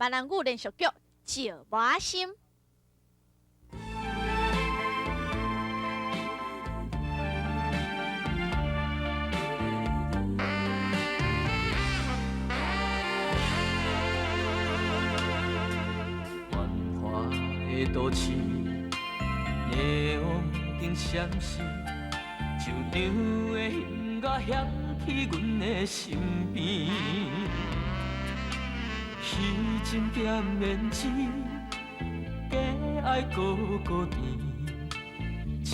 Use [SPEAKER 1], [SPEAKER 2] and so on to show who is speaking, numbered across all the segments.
[SPEAKER 1] 闽南語連續劇《石磨心》。
[SPEAKER 2] 繁華的都市，霓虹燈閃爍，球場的音樂響起阮的身邊。彼一點胭脂，假愛閣閣甜，只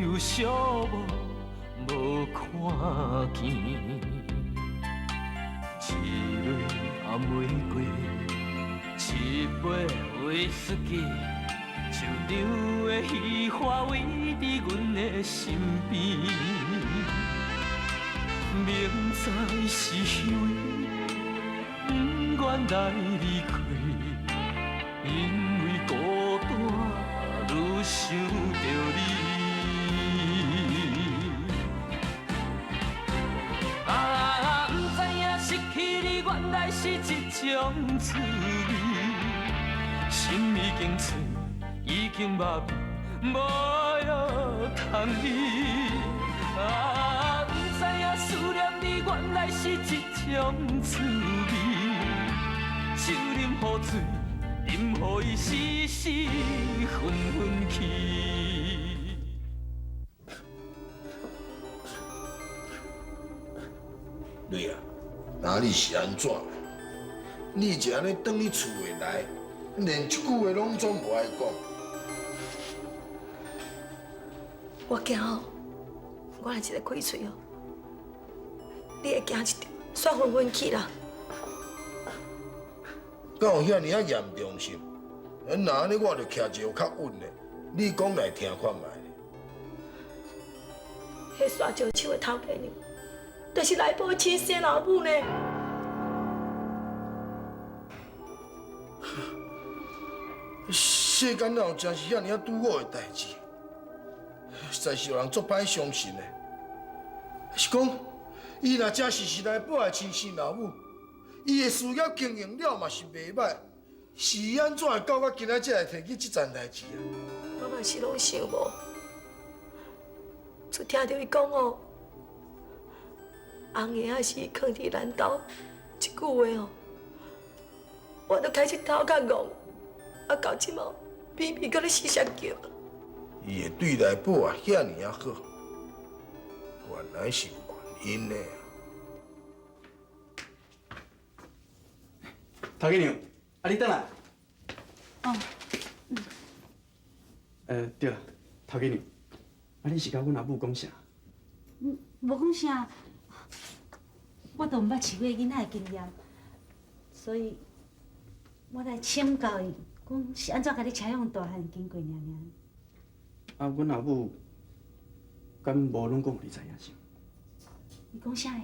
[SPEAKER 2] 有寂寞無看見。一蕊红玫瑰，一杯威士忌，球場的戏花围伫阮的身边。明知是虚伪，不愿来离开，因为孤单，愈想著你。啊，不知影失去你，原來是一種滋味。心已經碎，已經麻痹，無藥通醫。啊，不知影思念你，原來是一種滋味。酒啉予醉，啉予伊死死昏昏去。
[SPEAKER 3] 蕊啊，那你是按怎？你就按呢轉去厝內來，連一句話攏總無愛講。
[SPEAKER 4] 我驚哦，我若一个開喙哦，你會驚一跳，煞昏昏去啦。
[SPEAKER 3] 敢有遐爾仔嚴重性？若按呢，我就徛一個較穩的，你講來聽看覓。
[SPEAKER 4] 彼沙石手的頭家娘，就是內埔親生老母呢。
[SPEAKER 3] 世間哪有真是遐爾仔拄好的代誌？實在是予人足歹相信的。是講，伊若真是是內埔的親生老母，伊的事業經營了嘛是袂歹，是按怎會搞到今仔才會提起這層代誌啊？
[SPEAKER 4] 我嘛是攏想無，就聽著伊講哦，紅的仔是伊囥佇咱兜，這句話哦，我就開始頭殼戇，啊到這馬偏偏閣咧死摔叫。
[SPEAKER 3] 伊會對內埔仔遐爾仔好，原來是有原因的。
[SPEAKER 5] 頭家娘，啊你轉來。
[SPEAKER 6] 哦，嗯。
[SPEAKER 5] 對啦，頭家娘，啊你是佮阮阿母講啥？
[SPEAKER 6] 無講啥，我都毋捌飼過囡仔的經驗，所以我來請教伊，講是按怎共你飼養大漢經過爾爾。
[SPEAKER 5] 啊，阮阿母敢無攏講予你知影是？
[SPEAKER 6] 伊講啥个？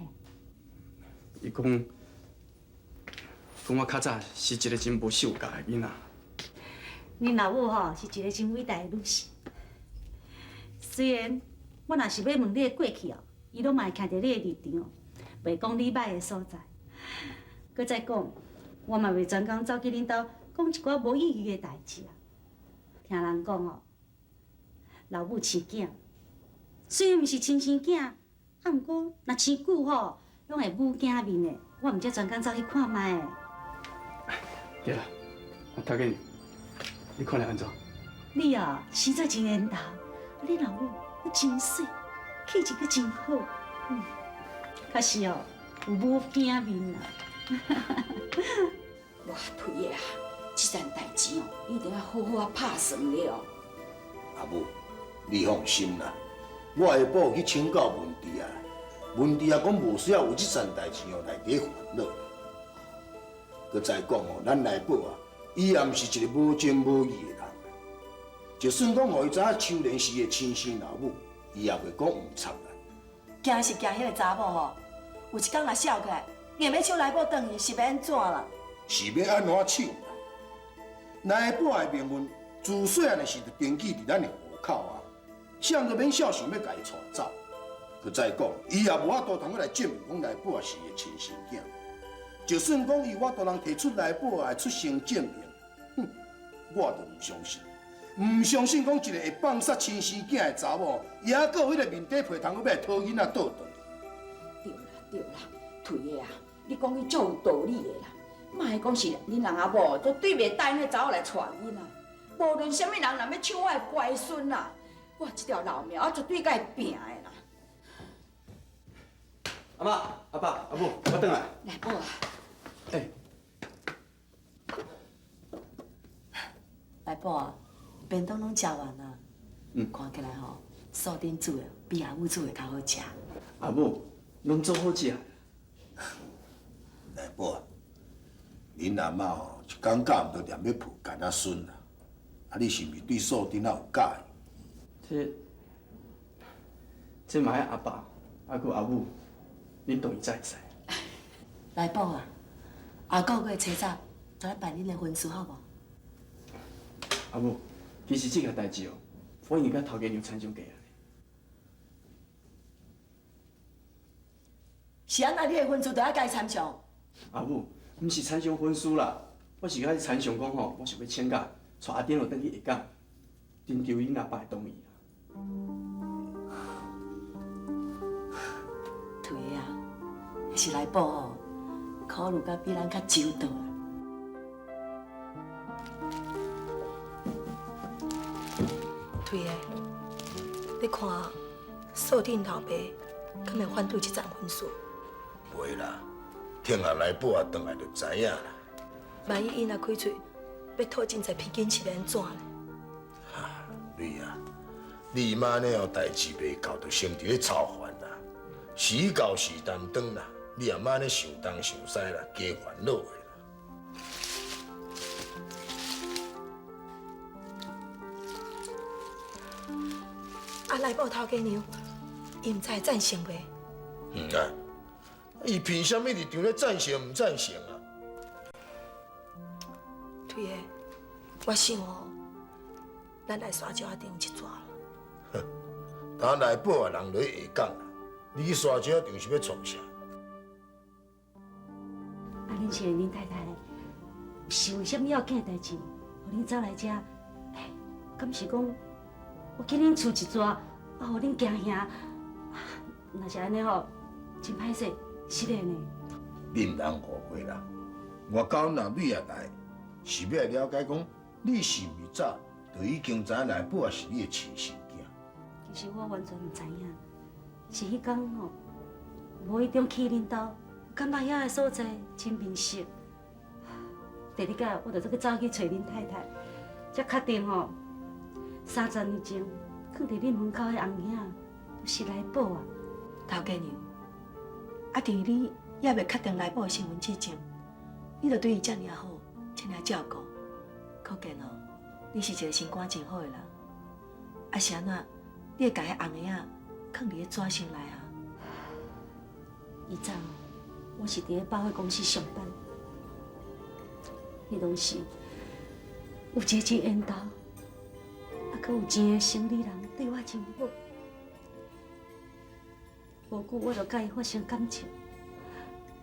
[SPEAKER 5] 伊講，講我較早是一個真無受教的囡仔。
[SPEAKER 6] 恁老母吼是一個真偉大的女性，雖然我若是欲問你的過去哦，伊攏嘛會徛佇你的立場，袂講你歹的所在。閣再講，我嘛袂專工走去恁兜講一寡無意義的代誌啊。聽人講哦，老母飼囝，雖然毋是親生囝，啊，毋過若飼久吼，攏會母囝面的。我毋才專工走去看覓的。
[SPEAKER 5] 對啦，頭家娘，你看來按怎？
[SPEAKER 6] 你哦，生做真緣投，你老母閣真媠，氣質閣真好，確實哦，有母囝面啊。
[SPEAKER 7] 我推的啊，這件代誌哦，一定要好好啊拍算了。
[SPEAKER 3] 阿母，你放心啦，我下晡有去請教文弟啊，文弟啊講無需要為這層代誌哦來佇煩惱。閣再講哦，咱內寶啊，伊也毋是一個無情無義的人。就算講予伊知影秋蓮是伊的親生老母，伊也袂講毋插咱。
[SPEAKER 8] 驚是驚彼個查某吼，有一工若痟起來，硬欲搶內寶轉去，是欲按怎啦？
[SPEAKER 3] 是欲按怎搶啦？內寶的名分自細漢的時就登記佇咱的戶口啊，誰都免痟想欲共伊帶走。閣再講，伊也無法度通閣來證明講內寶是伊的親生囝。就算講伊有法度通提出來寶的出生證明，哼，我就毋相信，毋相信講一个會放殺親生囝的查某，猶閣有彼个面底皮通閣欲來討囡仔倒轉。
[SPEAKER 7] 對啦對啦，退的啊，你講伊足有道理的啦，莫講是恁翁仔某，都對袂答應彼查某來娶囡仔。無論啥物人，若欲搶我的乖孫啊，我這條老命，我絕對共伊拚的啦。
[SPEAKER 5] 阿媽、阿爸、阿母，我轉來。
[SPEAKER 7] 來寶啊！
[SPEAKER 5] 欸，
[SPEAKER 8] 來寶啊，便當攏食完啊。
[SPEAKER 5] 嗯。
[SPEAKER 8] 看起來吼，素貞煮的比阿母煮的較好食。
[SPEAKER 5] 阿母，攏做好食。
[SPEAKER 3] 來寶，恁阿嬤吼，一工到暗都念欲抱干仔孫啦。啊，你是毋是對素貞仔有佮意？
[SPEAKER 5] 這嘛愛阿爸，猶閣阿母，恁同意才會使。
[SPEAKER 8] 來寶啊，下個月初十就來辦恁的婚事，好無？
[SPEAKER 5] 阿母，其實這個代誌哦，我已經佮頭家娘參詳過啊。
[SPEAKER 8] 是按怎你的婚事就愛共伊參詳？
[SPEAKER 5] 阿母，毋是參詳婚事啦，我是共伊參詳講吼，我想欲請假，帶阿典落轉去下港，徵求𪜶阿爸的同意啦。
[SPEAKER 8] 對啊，是來寶哦，考慮甲比咱較周到啦。對的，你看素貞老爸敢會反對這層婚事？
[SPEAKER 3] 袂啦，聽下來寶仔轉來就知影啦。
[SPEAKER 4] 萬一伊若開喙欲討真濟皮筋，是欲按怎呢？
[SPEAKER 3] 女啊，你媽呢哦，代誌袂到，就先佇咧操煩啦。時到時擔當啦，你也莫按呢想東想西啦，加煩惱的啦。
[SPEAKER 4] 啊，來寶頭家娘，伊毋知會贊成袂？
[SPEAKER 3] 毋知，伊憑啥物立場咧贊成毋贊成啊？
[SPEAKER 4] 對的，我想哦，咱來沙石仔場一逝啦。
[SPEAKER 3] 哼，當來寶啊人落去下港啦，你去沙石仔場是欲創啥？
[SPEAKER 6] 啊，恁是恁太太是為啥物要緊的代誌，予恁走來遮？哎，敢是講我去恁厝一逝，啊，予恁驚嚇？若是按呢吼，真歹勢，失禮呢。
[SPEAKER 3] 你毋通誤會啦，我到若女仔來，是欲來了解講，你是毋是早就已經知影來寶是你的親生囝？
[SPEAKER 6] 其實我完全毋知影，是彼工吼，無意中去恁兜，感覺遐个所在真面熟。第二擺我就閣走去揣恁太太，才確定吼，30年前囥佇恁門口彼紅影，就是來寶啊。
[SPEAKER 4] 頭家娘，啊，佇你猶未確定來寶的身份之前，你就對伊遮爾好，遮爾照顧，可見哦，你是一個心肝真好的人。啊，是按怎？你會共彼紅影囥佇彼紙箱內啊？
[SPEAKER 6] 以前我是佇咧百貨公司上班，彼當時有一個真緣投，啊，閣有錢的生理人對我真好。無久我就佮伊發生感情，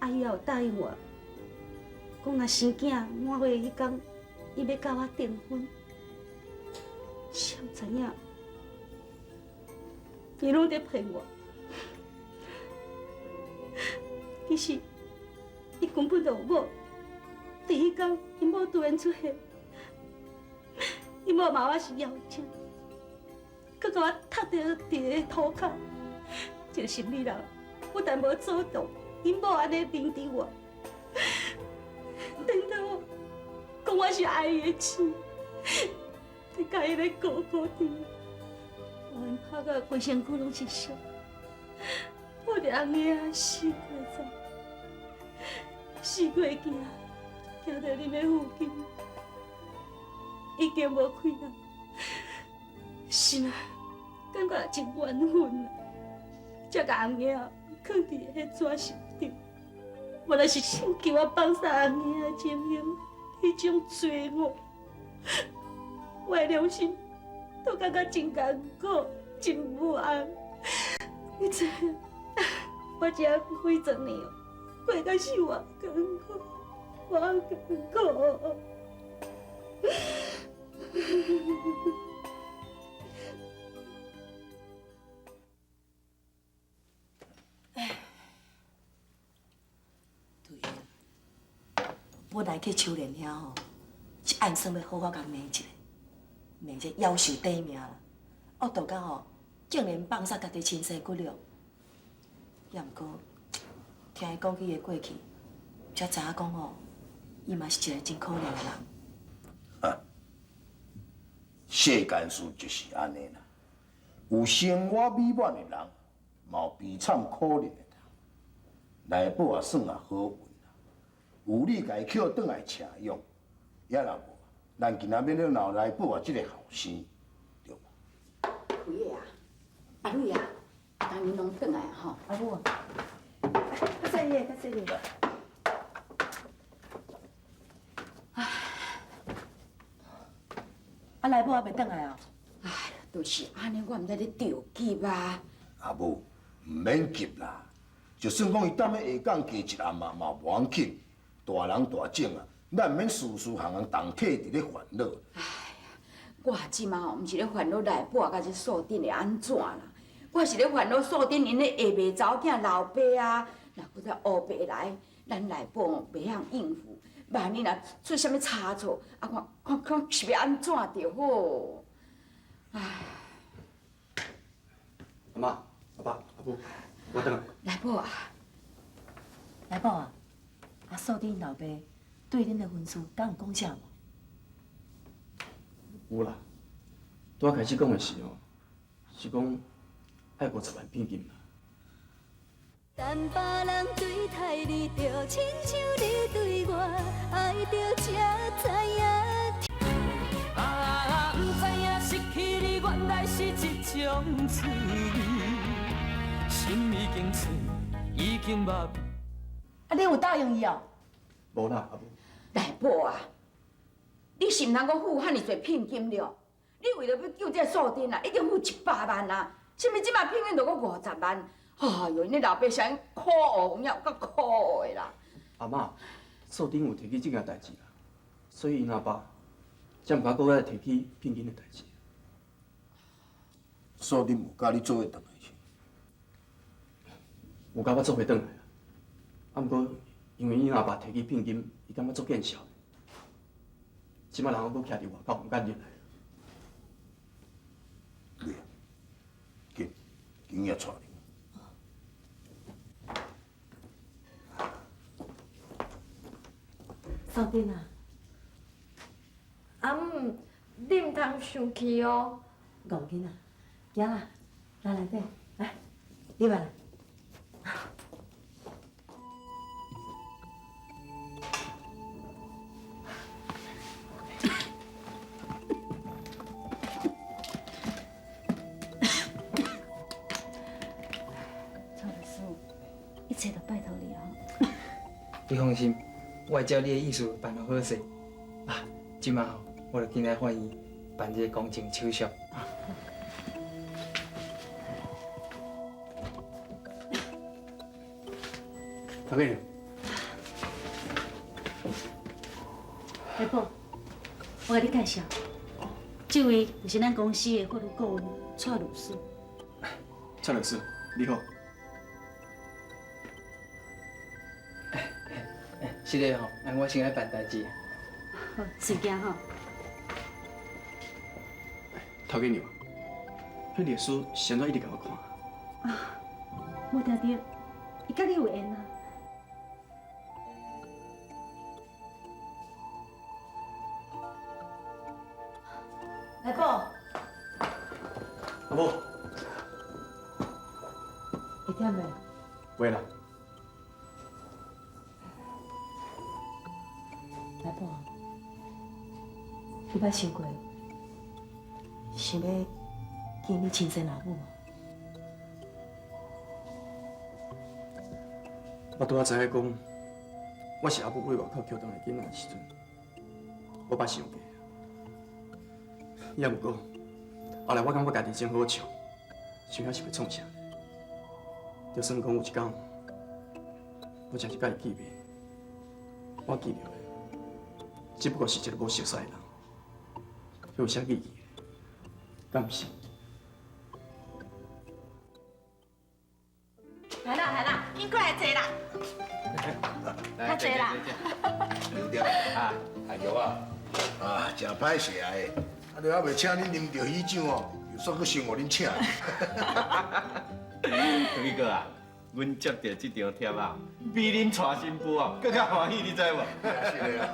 [SPEAKER 6] 啊，伊也有答應我，講若生囝滿月彼工，伊欲佮我訂婚。誰毋知影，伊攏佇騙我。其實，伊根本就有某。佇彼工，𪜶某突然出現，𪜶某罵我是妖精，閣共我踢著佇个塗跤。一個生理人，不但無阻擋，𪜶某按呢凌遲我，等到我講我是愛伊的痴，伫共伊咧勾勾搭，我𪜶拍甲規身軀攏是傷，我佇紅影死過走，死過行，行到恁的附近，已經無氣啦，心啊，感覺真緣分啊！才共紅影囥佇彼紙箱頂，原來是想叫我放殺紅影的情形，彼種罪惡，我的良心都感覺真艱苦，真不安。你知影，我這幾十年，过甲是偌艰苦，偌艰苦。
[SPEAKER 4] 对啊，本来去秋莲遐吼，是暗算欲好好共骂一下，骂这夭寿短命啦。恶毒到吼，竟然放杀家己亲生骨肉。也毋过，听伊讲起伊的过去，才知影讲吼，伊嘛是一个真可怜的人。
[SPEAKER 3] 哈，世间事就是按呢啦，有生活美满的人，嘛有悲惨可怜的人。内宝也算也好运啦，有你共伊捡转来捙养，也若无，咱今仔日咧闹内宝啊这个后生，对无？
[SPEAKER 7] 伟的啊，阿蕊啊，当恁拢转来吼。
[SPEAKER 4] 阿母，较细腻，较细腻。啊，内宝还袂转来哦？
[SPEAKER 7] 哎，就是按呢，我毋知咧著急啊。
[SPEAKER 3] 阿母，毋免急啦，就算讲伊踮咧下港加一暗嘛，嘛无要紧。大人大种啊，咱毋免事事项项同体伫咧烦恼。
[SPEAKER 7] 哎呀，我这马吼，毋是咧烦恼内宝佮这素贞会按怎啦，我是咧烦恼素贞𪜶咧下卖查某囝老爸啊，若阁再乌白来，咱内宝袂晓应付，万一若出啥物差错，啊看看看是欲按怎著好。唉，
[SPEAKER 5] 阿妈、阿爸、阿母，我转来。
[SPEAKER 7] 内宝啊，
[SPEAKER 4] 内宝啊，啊素贞𪜶老爸对恁的婚事敢有讲啥无？
[SPEAKER 5] 有啦，拄仔开始讲的时吼，是讲爱50万聘金啦。
[SPEAKER 9] 等别人对待你，就亲像你对我，爱著才知影。
[SPEAKER 2] 啊，毋知影失去你，原来是一种滋味。心已经碎，已经麻痹。
[SPEAKER 4] 啊，你有答应伊哦？
[SPEAKER 5] 无啦，阿母。
[SPEAKER 7] 内宝啊，你是毋通阁付遐尔济聘金了？你为了欲救这个素贞啊，已经付100万啊，啥物这马聘金就阁50万？哎哟，𪜶老爸啥苦恶，有影有够苦恶的啦！
[SPEAKER 5] 阿嬷，素贞有提起这件代志啦，所以𪜶阿爸才毋敢阁再提起聘金的代志。
[SPEAKER 3] 素贞有佮你做伙转来是？
[SPEAKER 5] 有佮我做伙转来啊，啊，毋过因为𪜶阿爸提起聘金，伊感觉足见笑的。这马人阁徛伫外口，毋敢入来。
[SPEAKER 3] 对啊，紧，紧也带入。
[SPEAKER 4] 素贞啊，
[SPEAKER 10] 阿姆，你毋通生气哦。
[SPEAKER 4] 戆囡仔，行啦，来内底，来，入来。
[SPEAKER 6] 蔡律师，一切都拜托你哦。
[SPEAKER 11] 你放心，我会照你的意思办予好势。啊，这马吼，我就紧来法院办这个公证手续。
[SPEAKER 5] 头家娘，
[SPEAKER 6] 内宝，我共你介绍，这位就是咱公司的法律顾问蔡律师。
[SPEAKER 5] 蔡律师，你好。
[SPEAKER 11] 是的吼，按我先来办代志。
[SPEAKER 6] 好，随行吼。
[SPEAKER 5] 头家娘，彼律师是按怎一直共我看？
[SPEAKER 6] 啊，无定著，伊佮你有缘啊。
[SPEAKER 4] 内宝，
[SPEAKER 5] 阿母，
[SPEAKER 4] 会忝袂？
[SPEAKER 5] 袂啦。
[SPEAKER 4] 内宝，你捌想过，想欲见你亲生老母无？
[SPEAKER 5] 我拄仔知影讲，我是阿母佇外口捡转来囡仔的时阵，我捌想过。也毋过，后来我感觉家己真好笑，想遐是欲创啥？就算讲有一工，我才是佮伊见面。我见著的，只不过是一个无熟似的人，彼有啥意义？敢毋是？
[SPEAKER 1] 来啦来啦，紧过来坐啦。较济啦。
[SPEAKER 3] 刘店啊，阿玉啊，啊，真歹势啊！啊，你还袂请恁啉著喜酒哦，又煞阁先予恁请。
[SPEAKER 12] 辉哥啊，阮接著这张帖啊，比恁娶新妇哦，阁较欢喜，你知无？
[SPEAKER 3] 是的。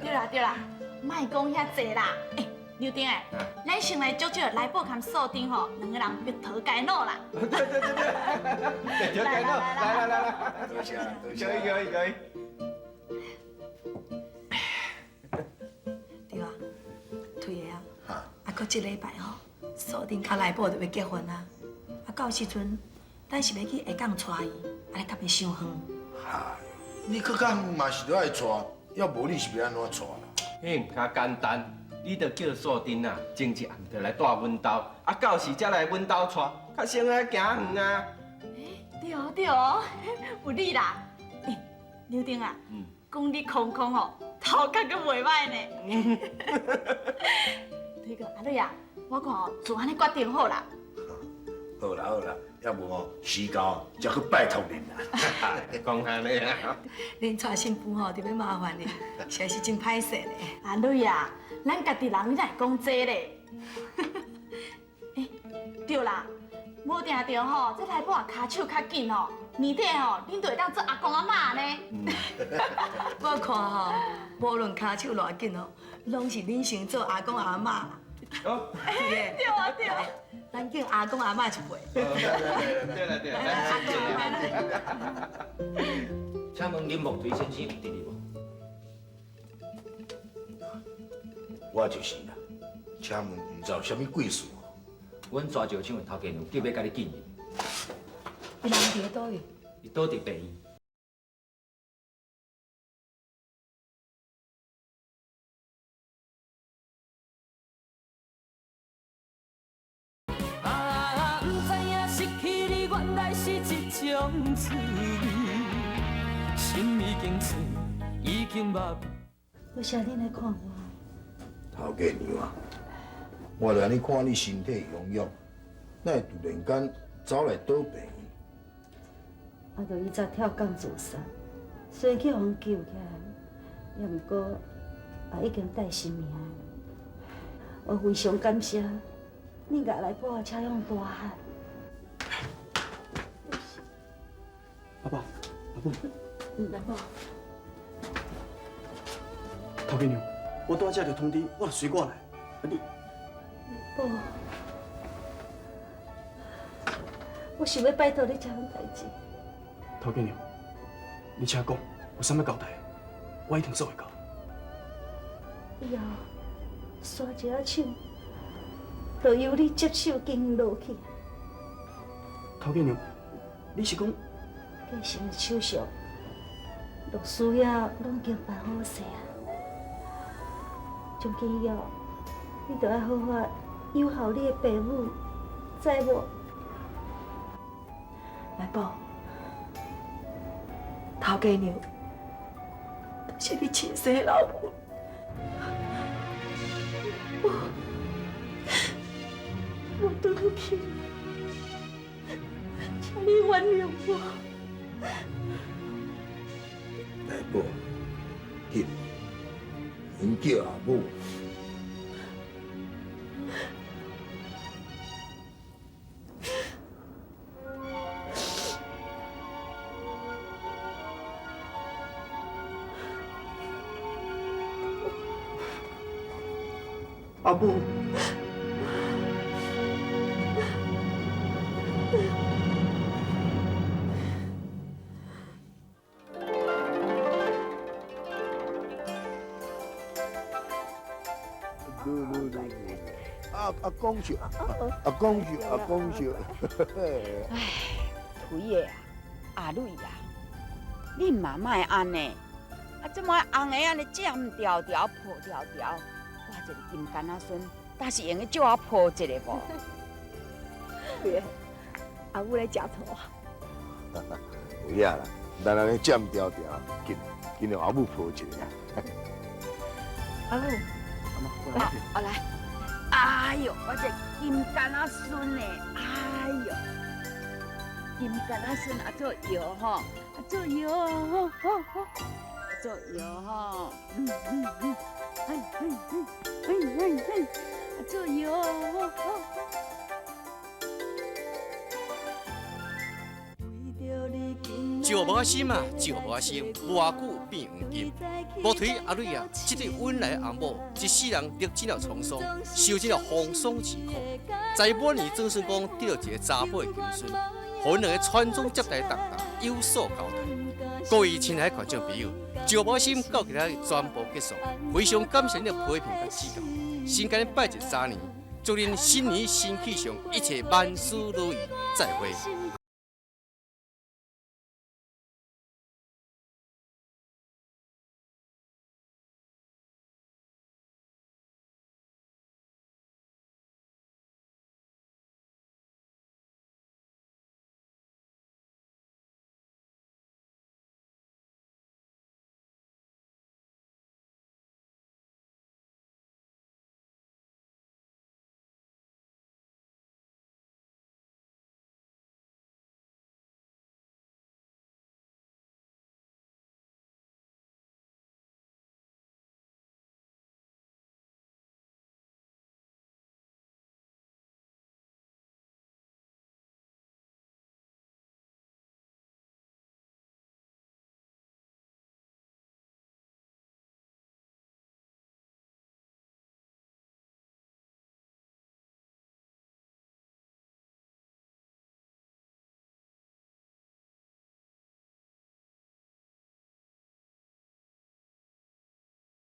[SPEAKER 1] 对啦对啦，莫讲遐济啦。欸，刘丁哎，咱先来祝祝来宝佮素贞吼，两个人白头偕老啦。
[SPEAKER 12] 对对对对，白头偕老，来来来来，
[SPEAKER 3] 多谢多谢。
[SPEAKER 12] 可以可以可以。
[SPEAKER 8] 对啊，推的啊，啊，阁这礼拜吼，素贞佮来宝就欲结婚啊，啊，到时阵咱是欲去下港娶伊，按呢敢袂伤远？
[SPEAKER 3] 哈，你阁较远嘛是著爱娶，要无你是欲按怎娶啦？
[SPEAKER 12] 彼毋较简单，你著叫素贞啊，前一暗就来蹛阮兜，啊，到时才来阮兜娶，较省爱行远啊。
[SPEAKER 1] 对哦对哦，有理啦。欸，刘丁啊，讲你空空哦，头壳阁袂䆀呢。推哥，阿蕊啊，我看哦，就按呢决定好啦。
[SPEAKER 3] 好啦好啦，要无吼，时到才去拜托恁啦。
[SPEAKER 12] 讲按呢啊？
[SPEAKER 8] 恁娶新妇吼，特别麻烦哩，实在是真歹势咧。
[SPEAKER 1] 阿蕊啊，咱家己人你哪会讲这咧？欸，对啦，无定著吼，这来宝跤手较紧吼，年底吼，恁就会当做阿公阿嬷呢。
[SPEAKER 8] 我看吼，无论跤手偌紧吼，拢是恁先做阿公阿嬷啦。
[SPEAKER 12] 哦，
[SPEAKER 8] 对
[SPEAKER 1] 啊对啊，
[SPEAKER 8] 咱敬阿公阿嬷一辈。
[SPEAKER 12] 对啦对啦，
[SPEAKER 8] 阿公阿嬷。
[SPEAKER 13] 请问林木锤先生有伫哩无？
[SPEAKER 3] 我就是啦，请问毋知有啥物贵事？
[SPEAKER 13] 阮抓石厂的头家娘急欲佮你见面。
[SPEAKER 8] 伊人伫咧佗位？
[SPEAKER 13] 伊倒伫病院。
[SPEAKER 2] 啊，毋知影失去你原来是这种滋味，心已经碎，已经捌。
[SPEAKER 6] 为啥你来看我？
[SPEAKER 3] 头家娘啊，我就按呢看你身体慵慵，哪会突然间走来倒病院？
[SPEAKER 6] 啊，就伊早跳江自杀，虽然去予人救起来，也毋过也已经带性命。我非常感谢你共来宝车向大汉。
[SPEAKER 5] 阿爸，阿母。
[SPEAKER 6] 来宝。
[SPEAKER 5] 头家娘，我拄仔接著通知，我就随过来。啊你，
[SPEAKER 6] 宝，我想欲拜托你这项代志。
[SPEAKER 5] 头家娘，你请讲，有啥物交代，我一定做会到。
[SPEAKER 6] 以后沙石仔厂，就由你接手经营落去。
[SPEAKER 5] 头家娘，你是讲？
[SPEAKER 6] 继承的手续，律师遐拢已经办好势啊。从今以后，你就爱好好友好你的爸母，知无？
[SPEAKER 8] 来宝，头家娘是你亲生的老母，
[SPEAKER 6] 我对不起你，请你原谅我。
[SPEAKER 3] 来宝，紧，免叫阿母。
[SPEAKER 5] 阿母。
[SPEAKER 3] 阿公笑，阿公笑，阿公笑。
[SPEAKER 7] 唉，推的啊，阿蕊啊，恁嘛莫按呢，啊，怎么红的按呢尖条条、破条条？我一个金柑仔孙，倒是会用借我抱一下无？
[SPEAKER 8] 对，阿母咧食醋啊。
[SPEAKER 3] 有影啦，咱按呢占條條，緊緊讓阿母抱一下。
[SPEAKER 10] 阿母，
[SPEAKER 7] 阿媽，來。哎呦，我這金柑仔孫呢？哎呦，金柑仔孫啊做藥吼，啊做藥吼，吼吼，做藥吼，嗯嗯嗯，哎哎哎哎哎哎，啊做藥吼吼。
[SPEAKER 14] 石无心啊，石无心，无偌久变黄金。无推阿蕊啊，这对温来阿某，一世人历尽了沧桑，受尽了风霜凄苦。在晚年，曾孙公得到一个查某的金孙，予𪜶两个传宗接代，重担有所交代。各位亲爱的观众朋友，石无心到今仔日全部结束，非常感谢您的批评佮指教。先共您拜一个早年，祝您新年新气象，一切万事如意，再会。